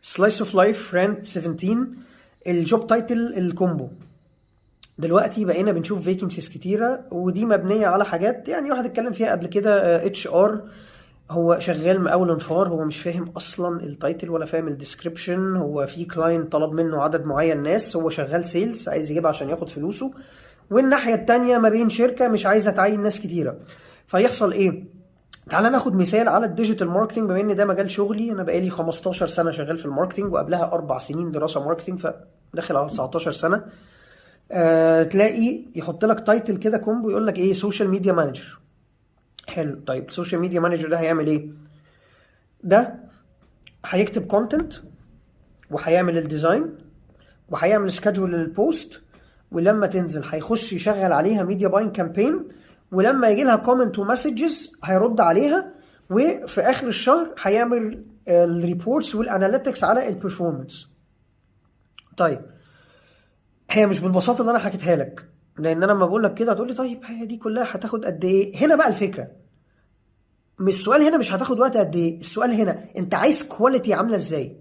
slice of life rant 17، ال job title ال combo. دلوقتي بقينا بنشوف vacancies كتيره، ودي مبنية على حاجات يعني واحد اتكلم فيها قبل كده، HR هو شغال مقاول انفار، هو مش فاهم اصلا ال title ولا فاهم ال description. هو في client طلب منه عدد معين ناس، هو شغال sales عايز يجيبها عشان ياخد فلوسه. والناحية التانية ما بين شركة مش عايزه تعين ناس كتيره، فيحصل ايه؟ تعالى ناخد مثال على ال digital marketing، بما ان ده مجال شغلي. انا بقالي 15 سنة شغال في ال marketing، وقبلها 4 سنين دراسة marketing، فداخل على 19 سنه. تلاقي يحط لك title كده combo، يقول لك ايه؟ social media manager. حلو، طيب social media manager ده هيعمل ايه؟ ده هيكتب content وهيعمل ال design وهيعمل schedule لل post، ولما تنزل هيخش يشغل عليها media buying campaign، ولما يجي لها comment و messages هيرد عليها، وفي اخر الشهر هيعمل ال reports وال analytics على ال performance. طيب، هي مش بالبساطة اللي انا حكيتها لك، لان انا لما بقول لك كده هتقول لي: طيب هي دي كلها هتاخد قد ايه؟ هنا بقى الفكره، مش السؤال هنا مش هتاخد وقت قد ايه، السؤال هنا انت عايز quality عامله ازاي؟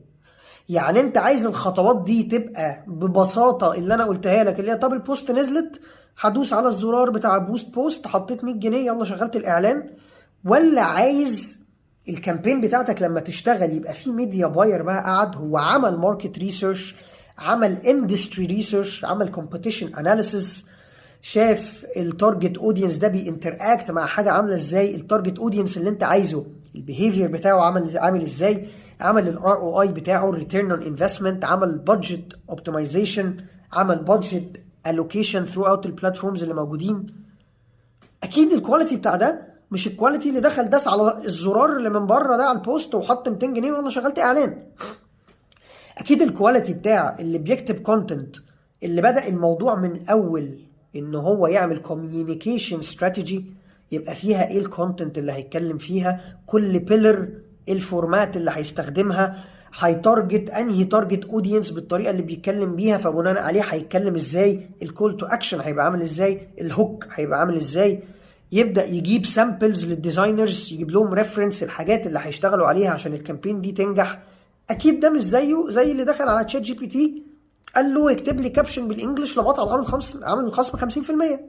يعني انت عايز الخطوات دي تبقى ببساطة اللي انا قلتها لك، اللي هي طب ال post نزلت، هدوس على الزرار بتاع boost post، حطيت 100 جنيه، يلا شغلت الاعلان؟ ولا عايز ال campaign بتاعتك لما تشتغل يبقى في media buyer بقى قعد هو عمل market research، عمل industry research، عمل competition analysis، شاف ال target audience ده بي interact مع حاجة عامله ازاي، ال target audience اللي انت عايزه ال behavior بتاعه عامل ازاي، عمل ال ROI بتاعه، ال return on investment، عمل budget optimization، عمل budget allocation throughout ال platforms اللي موجودين؟ اكيد ال quality بتاع ده مش ال quality اللي دخل داس على الزرار اللي من بره ده على ال post وحط 200 جنيه وانا شغلت اعلان. اكيد ال quality بتاع اللي بيكتب content، اللي بدأ الموضوع من الاول ان هو يعمل communication strategy يبقى فيها ايه ال content اللي هيتكلم فيها، كل pillar ال format اللي هيستخدمها، هي target انهي target audience بالطريقة اللي بيتكلم بيها، فبناء عليه هيتكلم ازاي، ال call to action هيبقى عامل ازاي، ال hook هيبقى عامل ازاي، يبدا يجيب samples لل designers، يجيب لهم reference الحاجات اللي هيشتغلوا عليها عشان ال campaign دي تنجح. اكيد ده مش زيه زي اللي دخل على ChatGPT قال له اكتب لي caption بال English لمطعم عامل خصم 50%.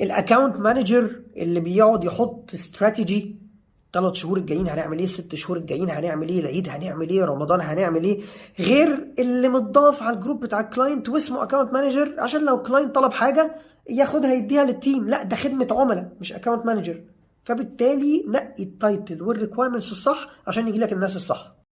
ال account manager اللي بيقعد يحط استراتيجي، 3 شهور الجايين هنعمل ايه، ال6 شهور الجايين هنعمل ايه، العيد هنعمل ايه، رمضان هنعمل ايه، غير اللي متضاف على ال group بتاع ال client واسمه account manager عشان لو client طلب حاجة ياخدها يديها لل team. لا، ده خدمة عملاء مش account manager. فبالتالي نقي ال title وال requirements الصح عشان يجي لك الناس الصح.